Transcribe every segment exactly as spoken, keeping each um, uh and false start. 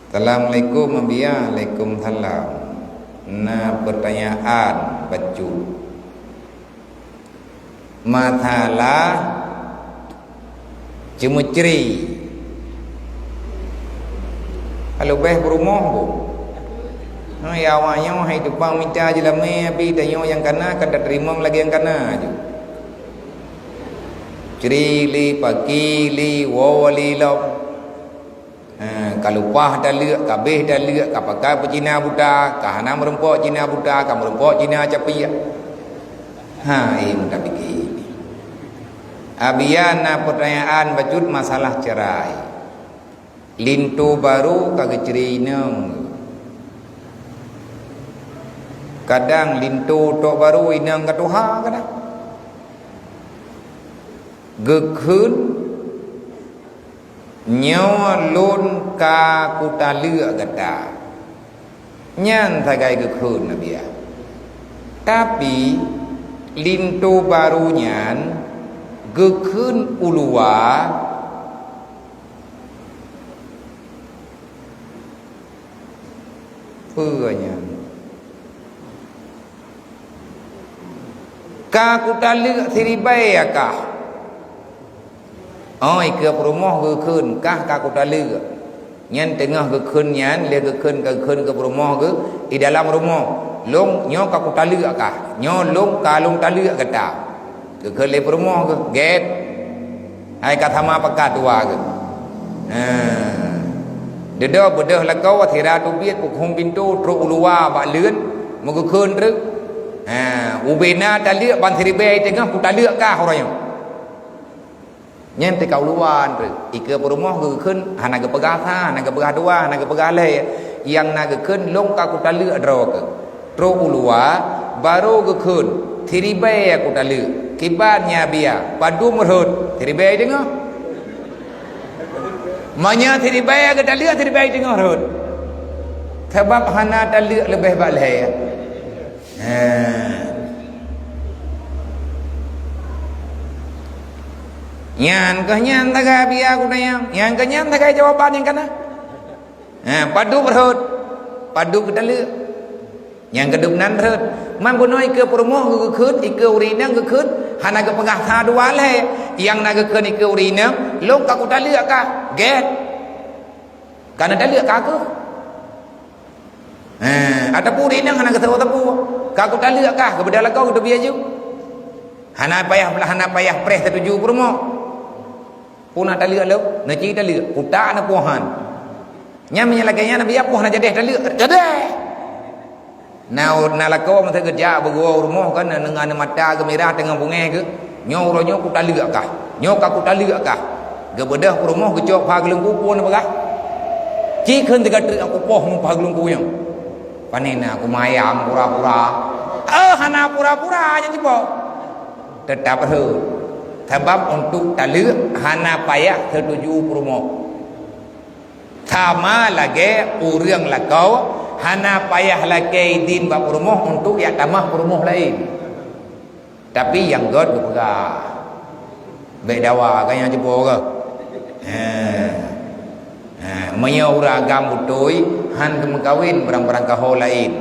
Assalamualaikum, Abiya. Waalaikumsalam. Na peutanyaan bacut. Masalah ceumeucri. Ka leubeh peurumoh bu. Ha, ya awaknyoe hai teupang mita jeulamé, abi tanyoe nyang kana ka tateurimong lagée nyang kana ju. Cri li, paki li, woe li lom. Ha, ka lupah taleuek, ka béh taleuek, ka pakai peucina buta, ka hana meurumpok cina buta, ka meurumpok cina capiak. Ha, eh, meutabike. Abiya na peutanyaan bacut masalah cerai. Linto barô ka geucri inong. Kadang linto tok barô inong ka tuha kadang. Geukheun, "Nyoe lôn ka kutaleuek gata." Nyan sagai geukheun Nabiya. Tapi, linto barô nyan geukheun u luwa, peue nyan? Ka kutaleuek siribée kah? Oh, ikeue peurumoh geukheun, kah ka kutaleuek. Nyan teungoh geukheun nyan, lé geukheun ka geukheun keu peurumoh geuh di dalam rumoh. Lôn nyoe ka kutaleuek kah? Nyoe lôn ka lôn taleuek gata. Geukheun lé peurumoh geuh, gét. Hai ka sama pakat dua geuh. Nah. Deudôh beudôh lakoe sira teubiet peukhong pintoe trok u luwa bak leuen meugeukheun treuk. Ha, ubena taleuek ban siribée teungoh kutaleuek kah uroe nyoe. Nyan teuka u luwa treuk. Ikeue peurumoh geukheun hana geupeugah sa, hana geupeugah dua, hana geupeugah lhée. Nyang na geukheun lôn ka kutaleuek droe keuh. Trok u luwa, barô geukheun, siribée kutaleuek. Kiban nyan Abiya, padum rhot, siribée teungoh. Meunyoe siribée geutaleuek, siribée teungoh rhot. Sabab hana taleuek leubeh bak lhée. Ha. Nyan keuh nyan sagai Abiya kutanyong. Nyan keuh nyan sagai jawaban nyang kana. Ha, padub rhot, padub geutaleuek. Nyang keudeup nan rhot. Man bunoe ikeue peurumoh geukheun, ikeue ureueng inong geukheun, hana geupeugah sa dua lhée. Nyang na geukheun ikeue ureueng inong, lôn ka kutaleuek kah? Gét. Ka na taleuek kah keuh? Ha, ataupun ureueng inong hana geusaboh-saboh. Ka kutaleuek kah? Geubeudôh lakoe geuteubiet ju. Hana payah, hana payah preh satuju peurumoh. Peue na taleuek lom, neuci taleuek, kutak na puhan. Nyan meunyo lagée nyan, Nabiya, poh na jadeh taleuek, jadeh. Na, na lakoe masa geujak beugoe u rumoh kan, na, na, na mata geumirah teungoh beungéh geuh, "Nyoe uroe nyoe kutaleuek kah? Nyoe ka kutaleuek kah?" Geubeudôh peurumoh geucok pha geulungku peue na peugah. Ci kheun teuka treuk aku poh mu pha geulungku nyoe. Pane na kumayang pura-pura. Eh, hana pura-pura nyan jipoh. Teutap rhot. Sabab untuk taleuek hana payah satuju peurumoh. Sama lagée ureueng lakoe hana payah lakée idin bak peurumoh untuk jak tamah peurumoh laén. Tapi nyang gét geupeugah, "Bék dawa ka nyang jipoh kah?" Ha. Ha, meunyoe ureueng agam beutôi, han geumeukawen barang-barang kaho laén.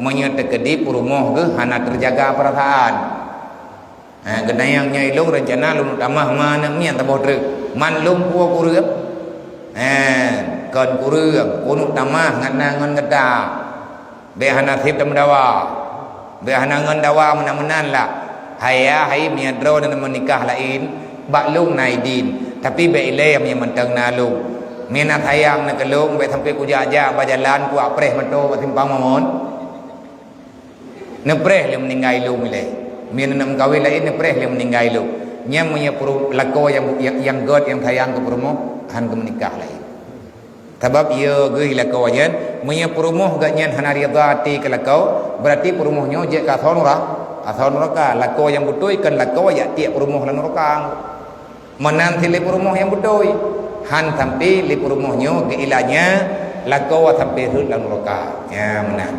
Meunyoe teukeudi peurumoh geuh hana teujaga peurasaan. Ha, geunayang nyoe ilôn reuncana lôn tamah ma aneuk miet saboh treuk. Man lôn peue kureueng? Ha, kon kureueng, keuneuk tamah ngon na ngon gata. Bék hana seb tameudawa. Bék hana ngon dawa meunan-meunan lah. Hai ya, hai miet droe na meunikah laén, bak lôn na idin. Tapi bék ilée meunyoe mantong na lôn. Meunyoe na sayang na keu lôn, bék sampoe kujak-jak bak jalan, kuak preh moto bak simpang mamon. Neupreh lé meuninggai lôn ilée. Meunyoe na meukawen laén, neupreh lé meuninggai lôn. Nyan meunyoe peurumoh lakoe nyang, nyang, nyang gét, nyang sayang keu peurumoh, han geumeunikah laén. Sabab iya geuh lakoe nyan, meunyoe peurumoh geuh nyan hana ridha até keu lakoe, beurati peurumoh nyoe jeuet keu asoe nuraka. Asoe nuraka, lakoe nyang beutôi kon lakoe jak tiek peurumoh lam nuraka. Meunan cit lé peurumoh nyang beutôi, han sampoe lé peurumoh nyoe geuilanya lakoe sampoe rhot lam nuraka. Nyan meunan.